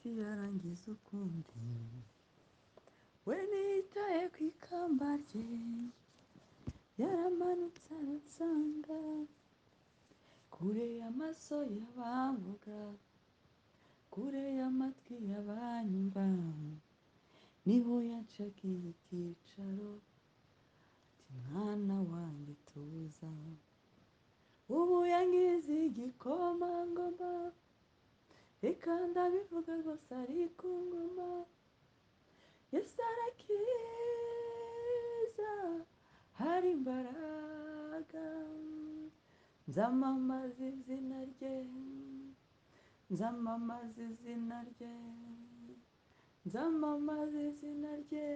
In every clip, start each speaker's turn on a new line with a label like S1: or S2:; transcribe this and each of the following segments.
S1: isi yarangiza ukundi. We nitaye ku ikamba rye, yaramanutse aransanga, kure y'amaso y'abamvuga, kure y'amatwi y'abanyumva, niho yanshakiye icyicaro, ati mwana wanjye tuza. Ubu yangize igikomangoma, reka ndabivuga rwose ari ku ngoma. Yesu arakiza, hari imbaraga, nzamamaza izina rye, nzamamaza izina rye, nzamamaza izina rye,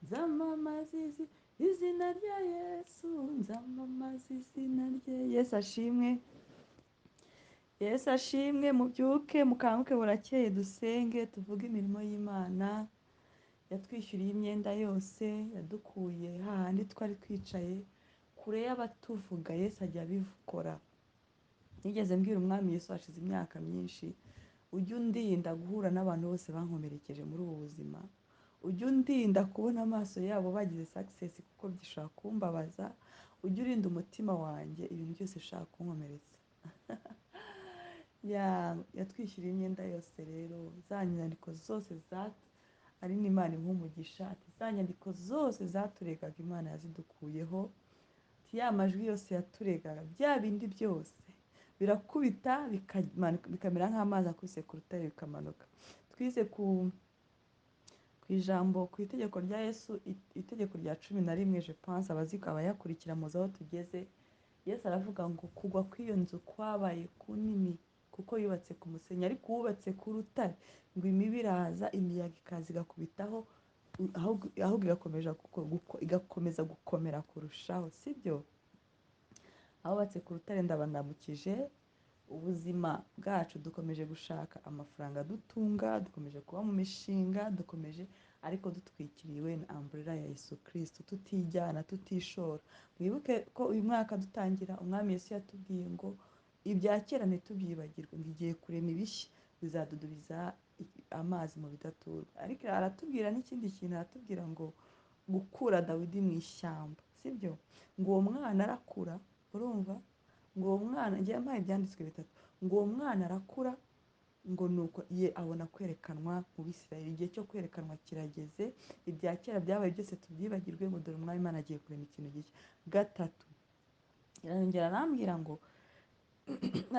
S1: nzamamaza izina rya Yesu, nzamamaza izina rye. Yesu ashimwe, Yesu ashimwe. Mubyuke mukanguke, burakeye, dusenge, tuvuge imirimo y'Imana yatwishyuriye imyenda yose, yadukuye hahandi twari twicaye kure y'abatuvuga. Yesu ajya abikora. Nigeze mbwira umwami Yesu hashize imyaka myinshi, ujye undinda guhura n'abantu bose bankomerekeje muri ubu buzima, ujye undinda kubona amaso yabo bagize success kuko bishobora kumbabaza, ujye urinda umutima wanjye ibintu byose bishobora kunkomeretsa. Yatwishyuriye imyenda yose rero, za nyandiko zose ari n'Imana imuha umugisha, ati za nyandiko zose zaturegaga Imana yazidukuyeho, ati ya majwi yose yaturegaga, bya bindi byose birakubita bikamera nk'amazi akubise ku rutare bikamanuka. Twize ku ijambo, ku itegeko rya Yesu, itegeko rya 11, je pense abaziko abayakurikira muzi aho tugeze. Yesu aravuga ngo kugwa kw'iyo nzu kwabaye kunini kuko yubatse ku musenyi, ariko wubatse ku rutare ngo imibi iraza, imiyaga ikaza igakubitaho, ahubwo igakomeza gukomera kurushaho, sibyo? Ahubatse ku rutare ndabandamukije. Ubuzima bwacu dukomeje gushaka amafaranga dutunga, dukomeje kuba mu mishinga, dukomeje ariko dutwikiriwe na umbrella ya Yesu Kristo, tutijyana, tutishora. Mwibuke ko uyu mwaka dutangira umwami Yesu yatubwiye ngo ibya kera ntitubyibagirwe, ngo igiye kurema ibishya bizadudubiza amazi mu bidaturwa. Ariko aratubwira n'ikindi kintu, aratubwira ngo gukura Dawidi mu ishyamba, sibyo? Ngo uwo mwana arakura, urumva? Ngo uwo mwana, ngiye yampaye ibyanditswe bitatu, ngo uwo mwana arakura, ngo nuko ye abona kwerekanwa mu Bisirayeli. Igihe cyo kwerekanwa kirageze, ibya kera byabaye byose tubyibagirwe, ngo dore umwami Imana agiye kurema ikintu gishya. Gatatu, arongera arambwira ngo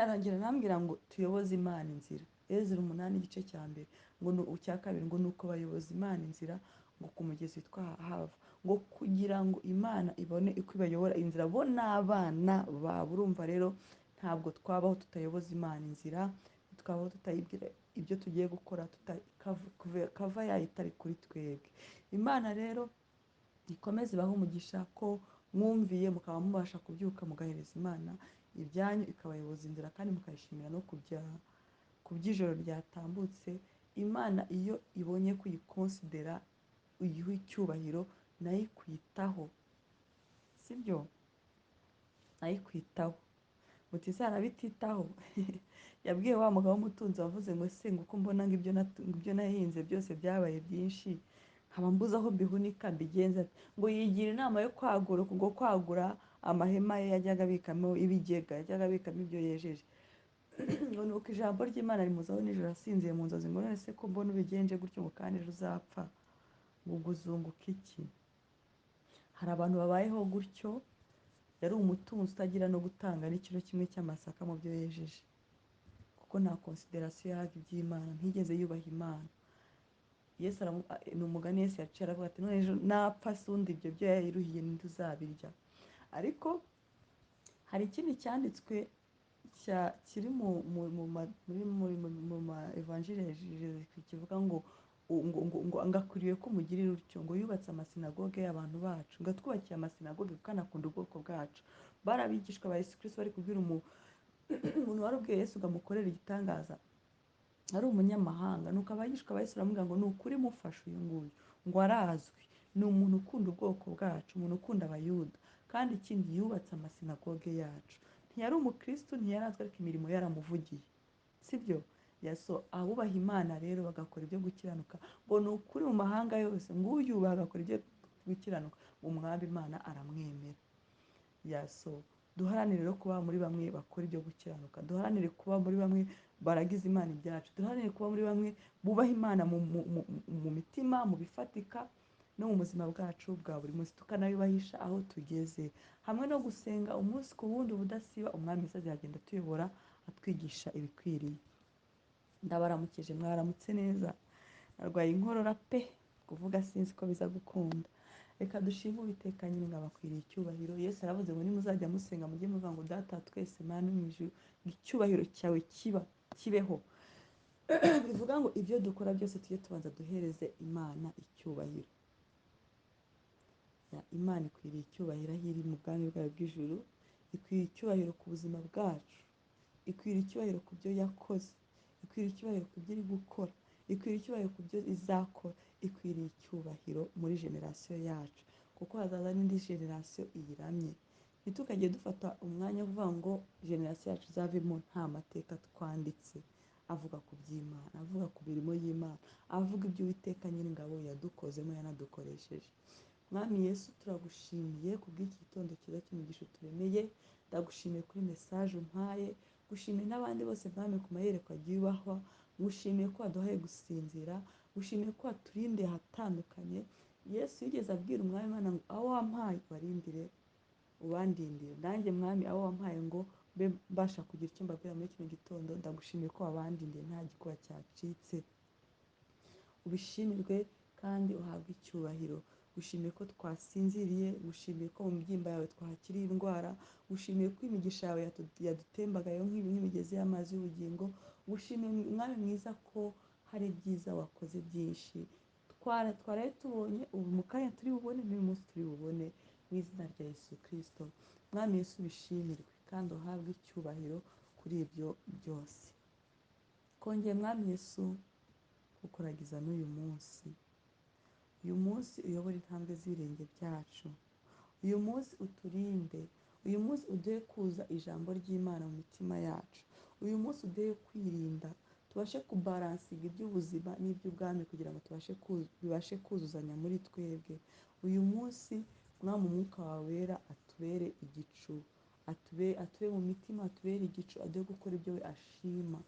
S1: arongera arambwira ngo tuyoboze Imana inzira. Ezra 8 igice cya mbere, ngo ni icya kabiri, ngo nuko bayoboza Imana inzira ngo ku mugezi witwa Ahava, ngo kugira ngo Imana ibone uko ibayobora inzira bo n'abana babo. Urumva rero ntabwo twabaho tutayoboza Imana inzira, twabaho tutayibwira ibyo tugiye gukora, kava yayo itari kuri twebwe. Imana rero ikomeze ibahe umugisha ko mwumviye, mukaba mubasha kubyuka mugahereza Imana ibyanyu, ikabayoboza inzira, kandi mukayishimira no ku by'ijoro ryatambutse. Imana iyo ibonye kuyikonsidera, uyiha icyubahiro, nayo ikwitaho, sibyo? Nayo ikwitaho. Muti se arabititaho? Yabwiye wa mugabo w'umutunzi wavuze ngo se ngo uko mbona ngo ibyo nahinze byose byabaye byinshi, nkaba mbuze aho mbihunika mbigenza ate? Ngo yigira inama yo kwagura, ngo kwagura amahema ye yajyaga abikamo ibigega, yajyaga abikamo ibyo yejeje. Ngo nuko ijambo ry'Imana rimuzaho nijoro asinziye mu nzozi, ngo none se ko mbona ubigenje gutyo ngo kandi ejo uzapfa, ngo ubwo uzunguka iki? Hari abantu babayeho gutyo, yari umutunzi utagira no gutanga n'ikiro kimwe cy'amasaka mu byo yejeje, kuko nta consideration yahaga iby'Imana, ntigeze yubaha Imana. Yesu ni umugani Yesu yaciye aravuga ati none ejo napfa se undi ibyo byo yayiruhiye ninde uzabirya? Ariko hari ikindi cyanditswe kiri mu ma evanjiri ya Jesu kivuga ngo ngo ngakwiriye ko mugirira utyo, ngo yubatse amasinagoge y'abantu bacu, ngo atwubakiye amasinagoge kuko anakunda ubwoko bwacu. Bari abigishwa ba Yesu Kristo bari kubwira umuntu wari ubwiye Yesu ngo amukorere igitangaza, ari umunyamahanga. Nuko abigishwa ba Yesu baramubwira ngo ni ukuri mufashe uyu nguyu, ngo arazwi, ni umuntu ukunda ubwoko bwacu, umuntu ukunda abayuda, kandi ikindi yubatse amasinagoge yacu. Ntiyari umukristo, ntiyarazwi, ariko imirimo yaramuvugiye, sibyo? Yaso abubaha Imana rero bagakora ibyo gukiranuka, ngo ni ukuri mu mahanga yose ngo uyubaha agakora ibyo gukiranuka, umwami Imana aramwemera. Yaso duharanire rero kuba muri bamwe bakora ibyo gukiranuka, duharanire kuba muri bamwe baragize Imana ibyacu, duharanire kuba muri bamwe bubaha Imana mu mitima, mu bifatika no mu buzima bwacu bwa buri munsi, tukanayubahisha aho tugeze, hamwe no gusenga umunsi ku wundi ubudasiba. Umwami Yesu azagenda atuyobora atwigisha ibikwiriye. Ndabaramukije, mwaramutse neza. Narwaye inkorora pe, kuvuga sinzi ko biza gukunda. Reka dushime Uwiteka nyine ngo abakwiriye icyubahiro. Yesu aravuze ngo nimuzajya musenga mujye muvuga ngo Data twese Mana mu ijuru, icyubahiro cyawe kibeho. Bivuga ngo ibyo dukora byose tujye tubanza duhereze Imana icyubahiro. Imana ikwiriye icyubahiro aho iri mu bwami bwayo bw'ijuru, ikwiriye icyubahiro ku buzima bwacu, ikwiriye icyubahiro ku byo yakoze, ikwiriye icyubahiro ku byo iri gukora, ikwiriye icyubahiro ku byo izakora, ikwiriye icyubahiro muri generasiyo yacu, kuko hazaza n'indi generasiyo iyiramye. Ntitukajye dufata umwanya wo kuvuga ngo generasiyo yacu izavemo nta mateka twanditse avuga ku by'Imana, avuga ku mirimo y'Imana, avuga ibyo Uwiteka Nyiringabo yadukozemo yanadukoresheje. Mwami Yesu, turagushimiye kubw'iki gitondo cyiza cy'umugisha uturemeye. Ndagushimiye kuri message umpaye, gushimiye n'abandi bose Mwami ku mayerekwa agiye ubahwa, ngushimiye ko waduhaye gusinzira, ngushimiye ko waturindiye ahatandukanye. Yesu yigeze abwira Umwami Imana ngo abo wampaye ubarindire, ubandindire. Nanjye Mwami abo wampaye ngo mbe mbasha kugira icyo mbabwira muri kino gitondo, ndagushimiye ko wabandindiye nta gikuba cyacitse. Ubishimirwe kandi uhabwe icyubahiro. Gushimiye ko twasinziriye, gushimiye ko mu mibyimba yawe twahakiriye indwara, gushimiye ko imigisha yawe yadutembagayeho nk'imigezi y'amazi y'ubugingo, gushimiye Mwami mwiza ko hari ibyiza wakoze byinshi. Twaraye tubonye, ubu mu kanya turi bubone, n'uyu munsi turi bubone, mu izina rya Yesu Kristo. Mwami Yesu ubishimirwe kandi uhabwe icyubahiro kuri ibyo byose. Kongeye Mwami Yesu kukuragiza n'uyu munsi. Uyu munsi uyobore intambwe z'ibirenge byacu. Uyu munsi uturinde. Uyu munsi uduhe kuza ijambo ry'Imana mu mitima yacu. Uyu munsi uduhe kwirinda, tubashe kubalansinga iby'ubuzima n'iby'ubwami kugira ngo bibashe kuzuzanya muri twebwe. Uyu munsi Mwami Umwuka wawe wera atubere igicu, atube mu mitima, atubere igicu, aduhe gukora ibyo we ashima.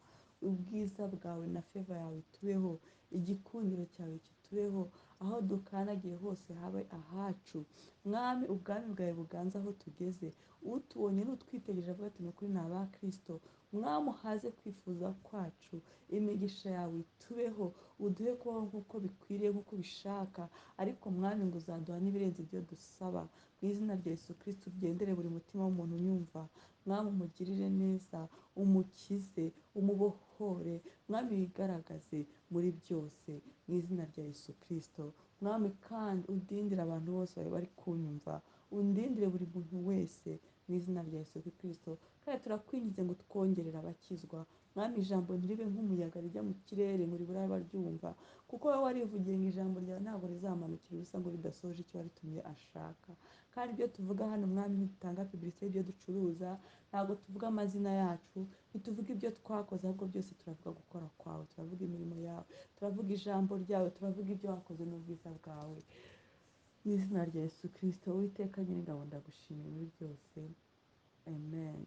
S1: Ubwiza bwawe na favor yawe tubeho, igikundiro cyawe kitubeho, aho dukanagiye hose habe ahacu. Mwami ubwami bwawe buganze aho tugeze, utubonye n'utwitegereje avuga ati ni ukuri ni aba Kristo. Mwami uhaze kwifuza kwacu, imigisha yawe itubeho, uduhe kubaho nk'uko bikwiriye, nk'uko ubishaka, ariko Mwami ngo uzaduha n'ibirenze ibyo dusaba. Mu izina rya Yesu Kristo ugendere buri mutima w'umuntu unyumva. Mwami umugirire neza, umukize, umubohore, Mwami wigaragaze muri byose, mu izina rya Yesu Kristo. Mwami kandi undindire abantu bose bari bari kunyumva, undindire buri muntu wese mu izina rya Yesu Kristo. Kandi turakwinginze ngo twongerere abakizwa. Mwami ijambo ntiribe nk'umuyaga rijya mu kirere ngo ribure abaryumva, kuko wowe warivugiye ngo ijambo ryawe ntabwo rizamanukira ubusa ngo ridasohoje icyo waritumye ashaka. Kandi ibyo tuvuga hano Mwami ntitutanga publicité y'ibyo ducuruza, ntabwo tuvuga amazina yacu, ntituvuga ibyo twakoze, ahubwo byose turavuga gukora kwawe, turavuga imirimo yawe, turavuga ijambo ryawe, turavuga ibyo wakoze n'ubwiza bwawe. Mu izina rya Yesu Kristo, Uwiteka Nyiringabo ndagushimiye muri byose. Amen.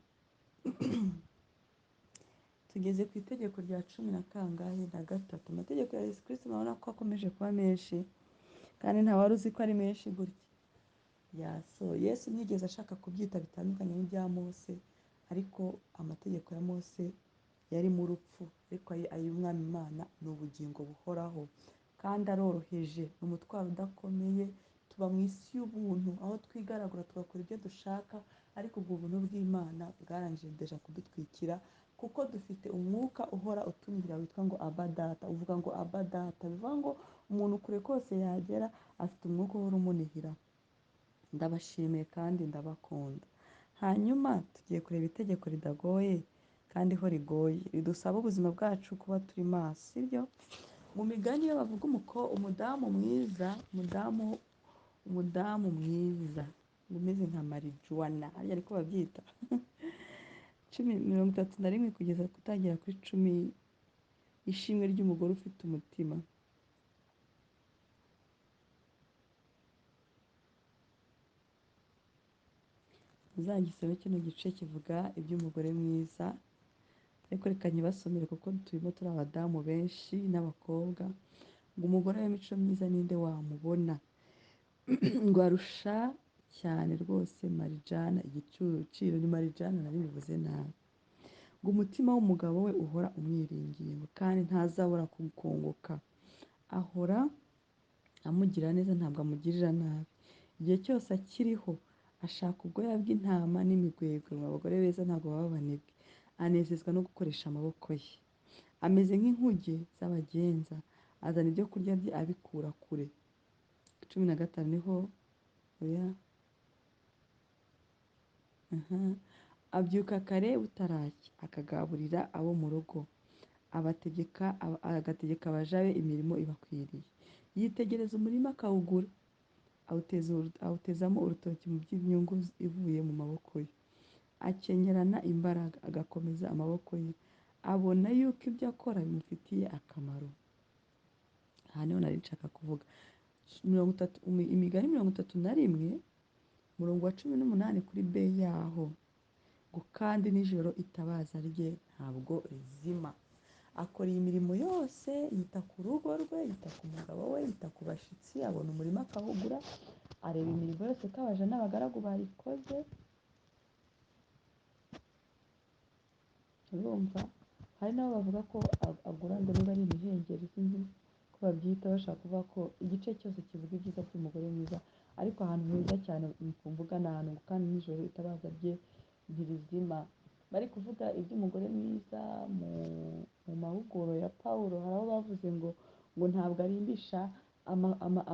S1: Tugeze ku itegeko rya cumi na kangahe na gatatu. Amategeko ya Yesu Kristo murabona ko akomeje kuba menshi, kandi nta wari uzi ko ari menshi gutya. Yesu ntiyigeze ashaka kubyita bitandukanye n'ibya Mose, ariko amategeko ya Mose yari mu rupfu, ariko ay'Umwami Imana ni ubugingo buhoraho, kandi aroroheje, ni umutwaro udakomeye. Tuba mu isi y'ubuntu aho twigaragura tugakora ibyo dushaka, ariko ubwo buntu bw'Imana bwarangije deja kudutwikira, kuko dufite umwuka uhora utungira witwa ngo Aba Data. Uvuga ngo Aba Data, bivuga ngo umuntu kure kose yagera afite umwuka uhora umunihira. Ndabashimiye kandi ndabakunda. Hanyuma tugiye kureba itegeko ridagoye kandi ho rigoye, ridusaba ubuzima bwacu kuba turi maso, sibyo? Mu migani iyo bavuga umudamu mwiza, umudamu mwiza umeze nka marijuwana, harya ariko babyita 31 kugeza gutangira kuri Ishimwe ry'umugore ufite umutima. Muzagisome kino gice kivuga iby'umugore mwiza, ariko reka nyibasomere kuko turimo turi abadamu benshi n'abakobwa. Ngo umugore w'imico myiza ninde wamubona? Ngo arusha cyane rwose Marijana igiciro. Ni Marijana nari bivuze nabi. Ngo umutima w'umugabo we uhora umwiringiye, ngo kandi ntazabura kukunguka. Ahora amugira neza, ntabwo amugirira nabi. Igihe cyose akiriho ashaka ubwoya bw'intama n'imigwegwe. Ngo abagore beza ntabwo baba banebwe. Anezezwa no gukoresha amaboko ye. Ameze nk'inkuge z'abagenza, azana ibyo kurya bye abikura kure. 15 niho oya. Abyuka kare butaracya, akagaburira abo mu rugo, agategeka abaja be imirimo ibakwiriye. Yitegereza umurima akawugura, awutezamo urutoki mu by'inyungu ivuye mu maboko ye. Akenyerana imbaraga, agakomeza amaboko ye, abona yuko ibyo akora bimufitiye akamaro. Aha niho nari nshaka kuvuga. 30, Imigani 31, umurongo wa 18 kuri B yaho. Ngo kandi nijoro itabaza rye ntabwo rizima. Akora iyi mirimo yose, yita ku rugo rwe, yita ku mugabo we, yita ku bashyitsi, abona umurima akawugura, areba imirimo yose ko abaja n'abagaragu bayikoze. Urumva hari n'abo bavuga ko agura ngo niba ari imihengeri, sinzi ko babyita, bashaka kuvuga ko igice cyose kivuga ibyiza by'umugore mwiza, ariko ahantu heza cyane ku mbuga ni ahantu ngo kandi nijoro itabaza rye ntirizima. Bari kuvuga iby'umugore mwiza mu mahuguro ya Pawulo, hari aho bavuze ngo ntabwo arimbisha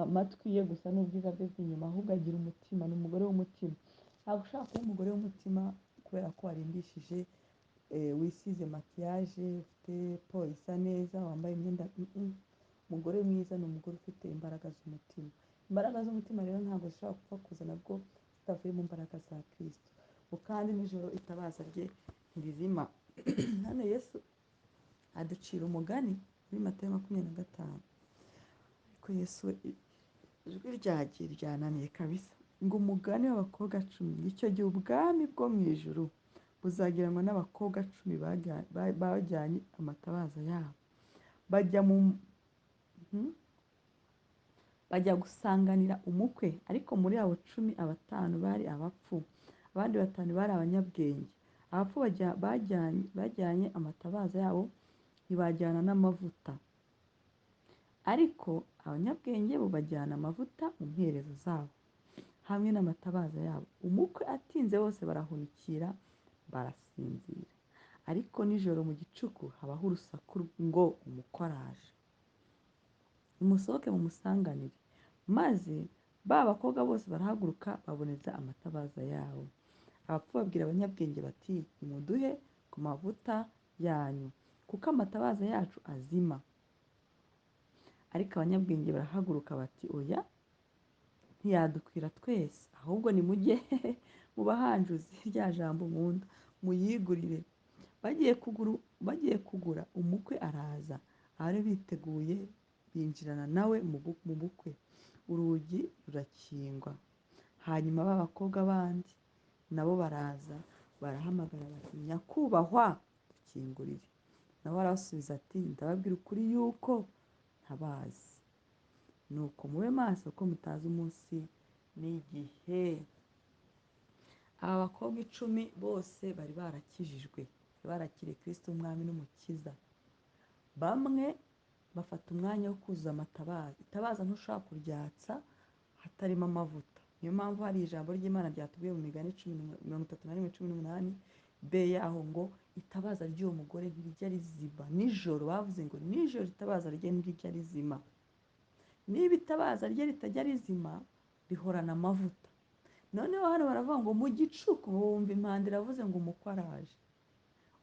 S1: amatwi ye gusa n'ubwiza bwe bw'inyuma, ahubwo agira umutima, ni umugore w'umutima. Ntabwo ushaka kuba umugore w'umutima kubera ko warimbishije, wisize makiyaje, ufite po isa neza, wambaye imyenda. Umugore mwiza ni umugore ufite imbaraga z'umutima. Imbaraga z'umutima rero ntabwo zishobora gupfa kuza nabwo zitavuye mu mbaraga za Kristo. Ngo kandi nijoro itabaza rye ntirizima. Hano Yesu aducira umugani muri Matayo 25. Ariko Yesu ijwi ryagiye ryananiye kabisa. Ngo umugani w'abakobwa 10, icyo gihe ubwami bwo mu ijuru buzagiranwa n'abakobwa 10 bajyanye amatabaza yabo, bajya gusanganira umukwe. Ariko muri abo 10, 5 bari abapfu, abandi 5 bari abanyabwenge. Abapfu bajyanye amatabaza yabo, ntibajyana n'amavuta, ariko abanyabwenge bo bajyana amavuta mu mperezo zabo hamwe n'amatabaza yabo. Umukwe atinze bose barahunikira, barasinzira. Ariko nijoro mu gicuku habaho urusaku ngo umukwe araje, nimusohoke mumusanganire. Maze ba bakobwa bose barahaguruka baboneza amatabaza yabo. Abapfu babwira abanyabwenge bati, nimuduhe ku mavuta yanyu, kuko amatabaza yacu azima. Ariko abanyabwenge barahaguruka bati, oya, ntiyadukwira twese, ahubwo nimujye mu bahanjuzi, rya jambo nkunda, muyigurire. Bagiye kugura, umukwe araza, abari biteguye binjirana nawe mu bukwe, urugi rurakingwa. Hanyuma ba bakobwa bandi nabo baraza, barahamagara bati, nyakubahwa dukingurire. Nawe arabasubiza ati, ndababwira ukuri yuko ntabazi. Nuko mube maso ko mutazi umunsi n'igihe. Aba bakobwa 10 bose bari barakijijwe, bari barakiriye Kristo umwami n'umukiza. Bamwe bafata umwanya wo kuzuza amatabaza. Itabaza ntushobora kuryatsa hatarimo amavuta. Niyo mpamvu hari ijambo ry'Imana ryatubwiye mu migani 31, 18 b yaho ngo itabaza ry'uwo mugore ntirijya rizima. Nijoro bavuze ngo nijoro itabaza rye ntirijya rizima. Niba itabaza rye ritajya rizima, rihorana amavuta. Noneho hano baravuga ngo mu gicuku bumva impanda iravuze ngo umukwe araje.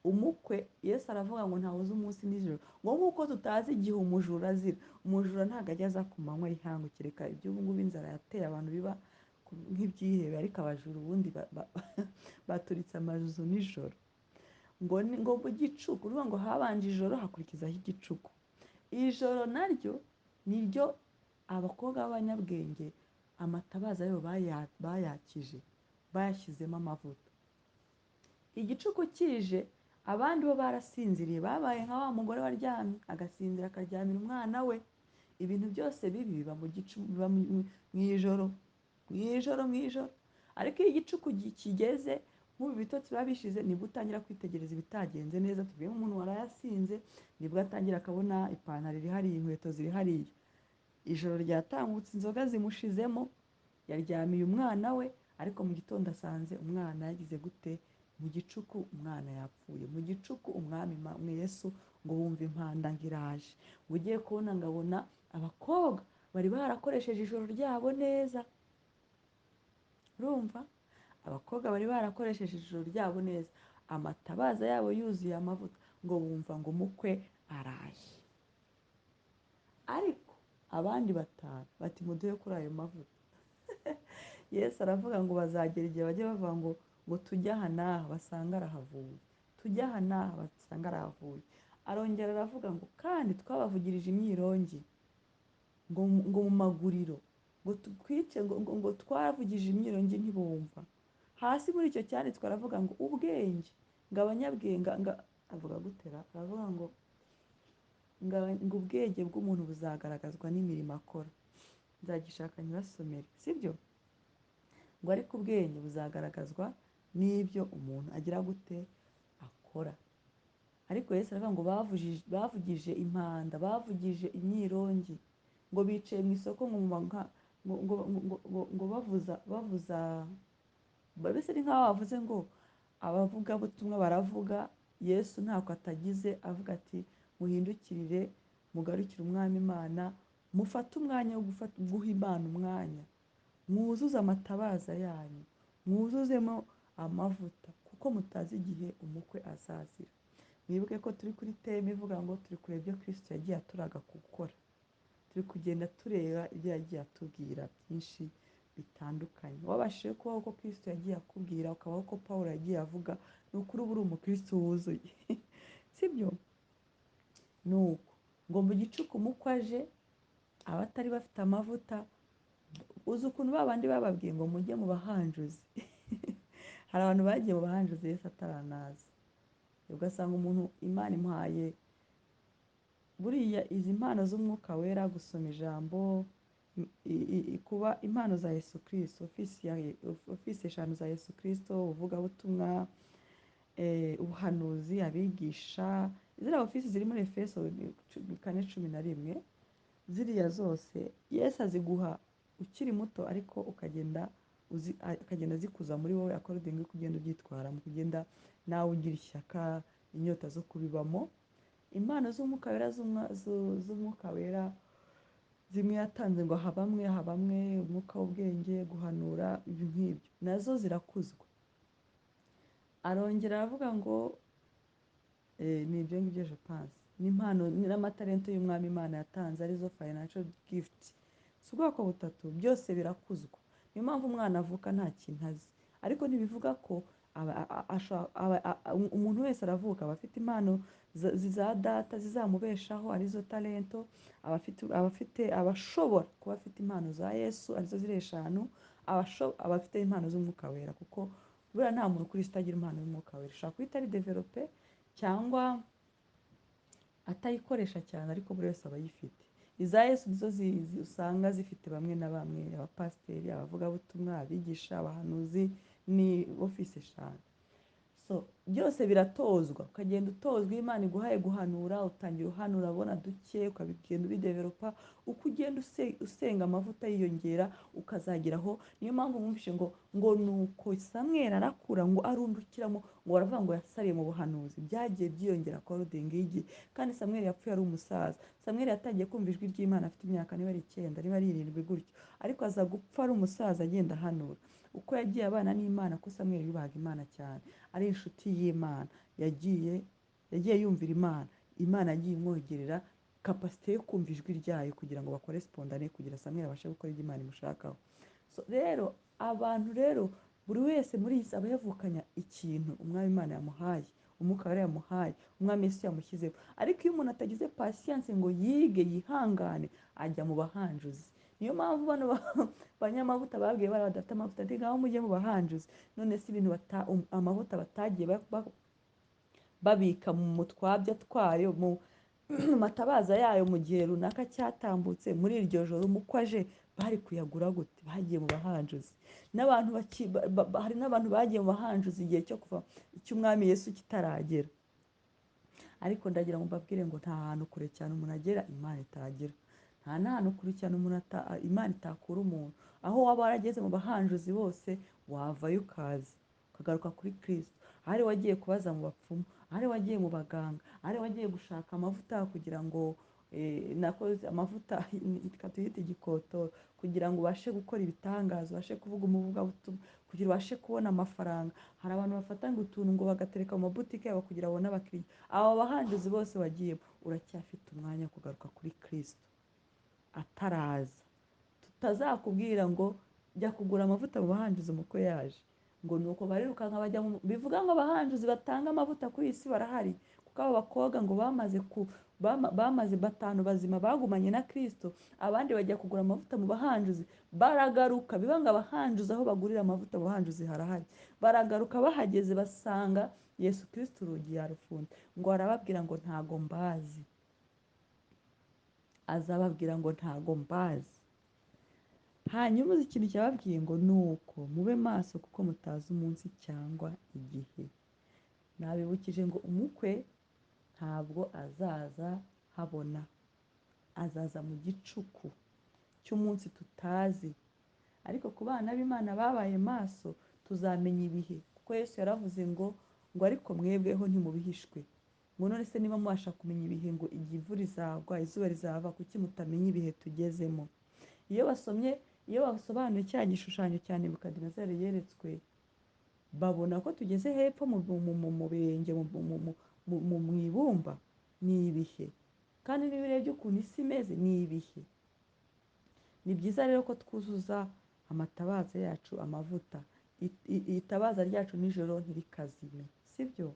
S1: Umukwe Yesu aravuga ngo ntawe uzi umunsi nijoro, ngo nk'uko tutazi igihe umujura azira. Umujura ntabwo ajya aza ku manywa y'ihangu, kereka iby'ubu ngubu inzara yateye abantu biba nk'ibyihebe, ariko abajura ubundi baturitse amazu nijoro. Ngo mu gicuku, uruvuga ngo habanje ijoro hakurikizaho igicuku. Ijoro naryo niryo abakobwa b'abanyabwenge amatabaza yabo bayakije, bayashyizemo amavuta. Igicuku kije, abandi bo barasinziriye, babaye nka wa mugore waryamye agasinzira akaryamira umwana we. Ibintu byose bibi biba mu gicu, biba mu ijoro, mu ijoro, mu ijoro. Ariko iyo igicuku kigeze, nk'ubu ibitotsi biba bishize, nibwo utangira kwitegereza ibitagenze neza. Tuvuye nk'umuntu warayasinze, nibwo atangira akabona ipantaro iri hariya, inkweto ziri hariya. Ijoro ryatambutse, inzoga zimushizemo, yaryamiye umwana we, ariko mu gitondo asanze umwana yagize gute? Mu gicuku umwana yapfuye. Mu gicuku umwami Yesu ngo bumve impanda ngo iraje. Ngo ugiye kubona ngabona abakobwa bari barakoresheje ijoro ryabo neza. Urumva? Abakobwa bari barakoresheje ijoro ryabo neza, amatabaza yabo yuzuye amavuta, ngo bumva ngo umukwe araje. Ariko abandi batanu bati muduhe kuri ayo mavuta. Yesu aravuga ngo bazagera igihe bajye bavuga ngo tujye aha n'aha basanga arahavuye, tujye aha n'aha basanga arahavuye. Arongera aravuga ngo kandi twabavugirije imyirongi ngo mu maguriro, ngo twice, ngo twavugije imyirongi ntibumva. Hasi muri icyo cyanditswe aravuga ngo ubwenge, ngo abanyabwenge, ngo avuga gutera, aravuga ngo ubwenge bw'umuntu buzagaragazwa n'imirimo akora. Nzagishaka nyibasomere, sibyo? Ngo ariko ubwenge buzagaragazwa n'ibyo umuntu agira gute akora. Ariko Yesu aravuga ngo bavugije impanda, bavugije imyirongi, ngo bicaye mu isoko ngo mu ma-, ngo, ngo, ngo, ngo, ngo bavuza, bavuza, mbese ni nk'aho bavuze ngo abavugabutumwa baravuga, Yesu ntako atagize, avuga ati muhindukirire, mugarukire umwami Imana, mufate umwanya wo guha Imana umwanya, mwuzuze amatabaza yanyu, mwuzuzemo amavuta, kuko mutazi igihe umukwe azazira. Mwibuke ko turi kuri teme ivuga ngo turi kureba ibyo Kristo yagiye aturaga gukora, turi kugenda tureba ibyo yagiye atubwira byinshi bitandukanye. Wabashije kubaho uko Kristo yagiye akubwira, ukabaho uko Pawulo yagiye avuga, ni ukuri uba uri umukristo wuzuye. Sibyo? Nuko ngo mu gicuku umukwe aje, abatari bafite amavuta, uzi ukuntu ba bandi bababwiye ngo mujye mu bahanjuzi. Hari abantu bagiye mu bahanjuzi Yesu ataranaza. Ugasanga umuntu Imana imuhaye buriya izi mpano z'umwuka wera, gusoma ijambo, kuba impano za Yesu Kristo, ofisi eshanu za Yesu Kristo, ubuvugabutumwa, ubuhanuzi, abigisha, ziriya ofisi ziri muri Efeso 4:11, ziriya zose Yesu aziguha ukiri muto, ariko akagenda azikuza muri wowe according uko ugenda ubyitwaramo, uko ugenda nawe ugira ishyaka, inyota zo kubibamo. Impano z'umwuka wera z'umwuka wera zimwe yatanze ngo aha bamwe, aha bamwe, umwuka w'ubwenge, guhanura, ibintu nk'ibyo, nazo zirakuzwa. Arongera aravuga ngo, ni ibyo ngibyo je pense, ni impano n'amatalento y'umwami Imana yatanze, arizo financial gift. Si ubwoko butatu, byose birakuzwa. Niyo mpamvu umwana avuka nta kintu azi, ariko ntibivuga ko umuntu wese aravuka aba afite impano za data zizamubeshaho, arizo talento, abashobora kuba afite impano za Yesu, arizo ziri eshanu, abafite impano z'umwuka wera, kuko buriya nta muntu kuri isi utagira impano y'umwuka wera. Ushobora kuba itari develope cyangwa atayikoresha cyane, ariko buri wese aba ayifite. Iza Yesu nizo usanga zifite bamwe na bamwe, abapasiteri, abavugabutumwa, abigisha, abahanuzi, ni ofisi eshanu. So byose biratozwa, ukagenda utozwa. Iyo Imana iguhaye guhanura, utangira uhanura abona duke, ukabigenda ubidevelopa, uko ugenda usenga amavuta yiyongera, ukazageraho. Niyo mpamvu mwumvishe ngo nuko Samweli arakura ngo arundukiramo, ngo baravuga ngo yasariye mu buhanuzi, byagiye byiyongera according y'igihe. Kandi Samweli yapfuye ari umusaza. Samweli yatangiye kumva ijwi ry'Imana afite imyaka niba ari 9, niba ari 7 gutyo, ariko aza gupfa ari umusaza agenda ahanura. Uko yagiye abana n'Imana, ko Samweli yubahaga Imana cyane, ari inshuti y'Imana, yagiye yumvira Imana, Imana yagiye imwongerera kapasite yo kumva ijwi ryayo kugira ngo bakorespondane, kugira Samweli abashe gukora ibyo Imana imushakaho. So rero abantu rero buri wese muri iyi si aba yavukanya ikintu umwami Imana yamuhaye, Umwuka Wera yamuhaye, Umwami Yesu yamushyizeho. Ariko iyo umuntu atagize patience ngo yige, yihangane, ajya mu bahanjuzi. Niyo mpamvu bano banyamavuta babwiye bari badafite amavuta, ati ngaho mujye mu bahanjuzi. None se ibintu amavuta batagiye babika mu twabya twayo, mu matabaza yayo mu gihe runaka cyatambutse, muri iryo joro umukwe aje, bari kuyagura gute? Bagiye mu bahanjuzi. N'abantu hari n'abantu bagiye mu bahanjuzi igihe cyo kuva cy'Umwami Yesu kitaragera. Ariko ndagira ngo mbabwire ngo nta hantu kure cyane umuntu agera Imana itagera. Nta n'ahantu kure cyane umuntu Imana itakura umuntu. Aho waba warageze mu bahanjuzi bose, wavayo ukaza ukagaruka kuri Kristo. Ahari wagiye kubaza mu bapfumu, ahari wagiye mu baganga, ahari wagiye gushaka amavuta kugira ngo nakoze amavuta, reka tuyite igikotoro, kugira ngo ubashe gukora ibitangaza, ubashe kuvuga umuvugabutumwa, kugira ubashe kubona amafaranga. Hari abantu bafata ngo utuntu ngo bagatereka mu mabutike yabo kugira babone abakiriya. Abo bahanjuzi bose wagiyemo, uracyafite umwanya wo kugaruka kuri Kristo ataraza. Tutazakubwira ngo jya kugura amavuta mu bahanjuzi umukwe yaje, ngo nuko barirukanka bajya mu, bivuga ngo abahanjuzi batanga amavuta kuri iyi si barahari, kuko abo bakobwa ngo bamaze ku, bamaze batanu bazima bagumanye na Kristo, abandi bajya kugura amavuta mu bahanjuzi baragaruka. Biba ngo abahanjuzi aho bagurira amavuta mu bahanjuzi harahari, baragaruka bahageze basanga Yesu Kristo urugi yarufunze. Ngo arababwira ngo ntago mbazi, azababwira ngo ntago mbazi. Hanyuma uzi ikintu cyababwiye ngo nuko mube maso kuko mutazi umunsi cyangwa igihe. Nabibukije ngo umukwe ntabwo azaza habona, azaza mu gicuku cy'umunsi tutazi. Ariko ku bana b'Imana babaye maso tuzamenya ibihe, kuko Yesu yaravuze ngo ariko mwebweho ntimubihishwe. Ngo none se niba mubasha kumenya ibihe, ngo igihe imvura izagwa, izuba rizava, kuki mutamenya ibihe tugezemo? Iyo basomye, iyo basobanuye cya gishushanyo cya Nebukadinezari yeretswe, babona ko tugeze hepfo mu birenge, mu ibumba. Ni ibihe. Kandi niba urebye ukuntu isi imeze, ni ibihe. Ni byiza rero ko twuzuza amatabaza yacu amavuta. Itabaza ryacu nijoro ntirikazime, sibyo?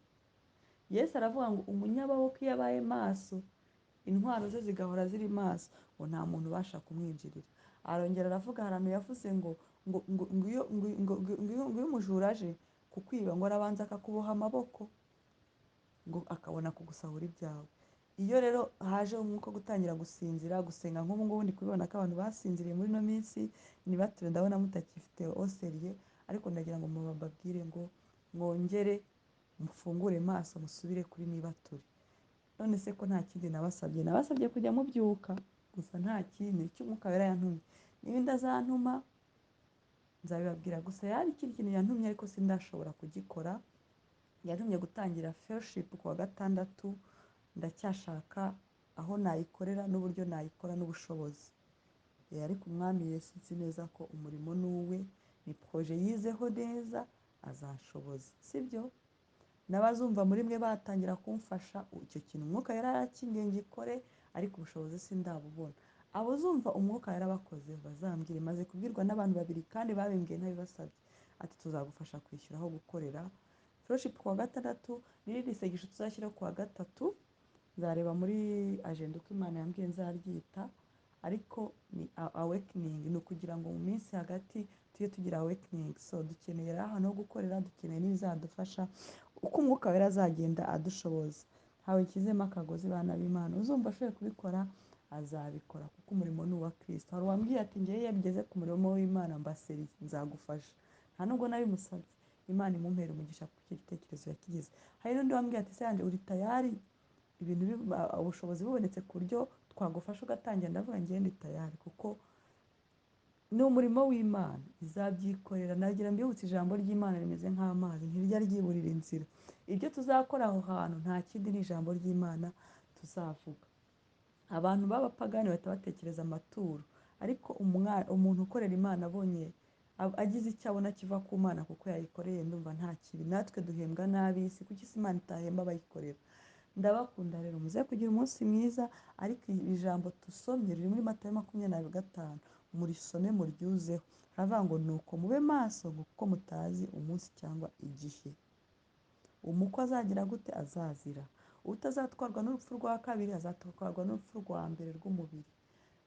S1: Yesu aravuga ngo umunyababoko iyo abaye maso, intwaro ze zigahora ziri maso, ngo nta muntu ubasha kumwinjirira. Arongera aravuga, hari ahantu yavuze ngo iyo umujura aje kukwiba, ngo arabanza akakuboha amaboko, ngo akabona kugusahura ibyawe. Iyo rero haje umwuka wo gutangira gusinzira, gusenga nk'ubu ngubu ndi kubibona ko abantu basinziriye muri ino minsi, nibature ndabona mutakifite oseriye, ariko ndagira ngo mubabwire ngo mwongere mufungure maso, musubire kuri nibature. None se ko nta kindi nabasabye? Nabasabye kujya mubyuka gusa, nta kindi cy'Umwuka Wera yantumye. Niba ndazantuma nzabibabwira, gusa yari ikindi kintu yantumye ariko sindashobora kugikora. Yantumye gutangira fellowship ku wa gatandatu, ndacyashaka aho nayikorera n'uburyo nayikora n'ubushobozi. Ariko Umwami Yesu nzi neza ko umurimo ni uwe, ni projet yizeho neza, azashoboza, sibyo? N'abazumva muri mwe batangira kumfasha icyo kintu Umwuka yari yarakingiye ngikore, ariko ubushobozi sindabubona. Abazumva Umwuka yarabakoze bazambwire, maze kubwirwa n'abantu babiri kandi babimbwiye ntabibasabye, ati tuzagufasha kwishyura aho gukorera fellowship ku wa gatandatu. N'irindi sengesho tuzashyiraho ku wa gatatu, nzareba muri agenda uko Imana yambwiye nzaryita, ariko ni awakening, ni ukugira ngo mu minsi hagati tujye tugira awakening. So dukeneye rero ahantu ho gukorera, dukeneye n'ibizadufasha uko Umwuka Wera azagenda adushoboza. Ntawe nshyizemo akagozi, bana b'Imana, uzumva ashoboye kubikora azabikora, kuko umurimo ni uwa Kristo. Hari uwambwiye ati ngewe iyo bigeze ku murimo w'Imana mbaseriye nzagufasha, nta nubwo nabimusabye, Imana imumpere umugisha kuko icyo gitekerezo yakigize. Hari n'undi wambwiye ati se yanjye uri tayari, ibintu ubushobozi bubonetse ku buryo twagufasha ugatangira, ndavuga ngewe ndi tayari, kuko ni umurimo w'Imana izabyikorera. Nagira mbibutse ijambo ry'Imana rimeze nk'amazi, ntirijya ryiburira inzira. Ibyo tuzakora aho hantu nta kindi, ni ijambo ry'Imana tuzavuga. Abantu b'abapagani bahita batekereza amaturo, ariko umuntu ukorera Imana abonye agize icyo abona kiva ku Mana kuko yayikoreye, ndumva nta kibi. Natwe duhembwa n'ab'isi, kuki se Imana itahemba abayikorera? Ndabakunda rero, muze kugira umunsi mwiza. Ariko iri jambo tusomye riri muri Matayo 25, murisome muryuzeho. Haravuga ngo nuko mube maso kuko mutazi umunsi cyangwa igihe. Umukwe azagira gute? Azazira. Utazatwarwa n'urupfu rwa kabiri azatwarwa n'urupfu rwa mbere rw'umubiri.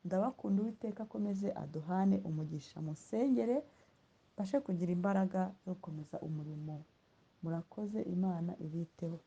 S1: Ndabakunda, Uwiteka akomeze aduhane umugisha. Musengere mbashe kugira imbaraga zo gukomeza umurimo. Murakoze, Imana ibiteho.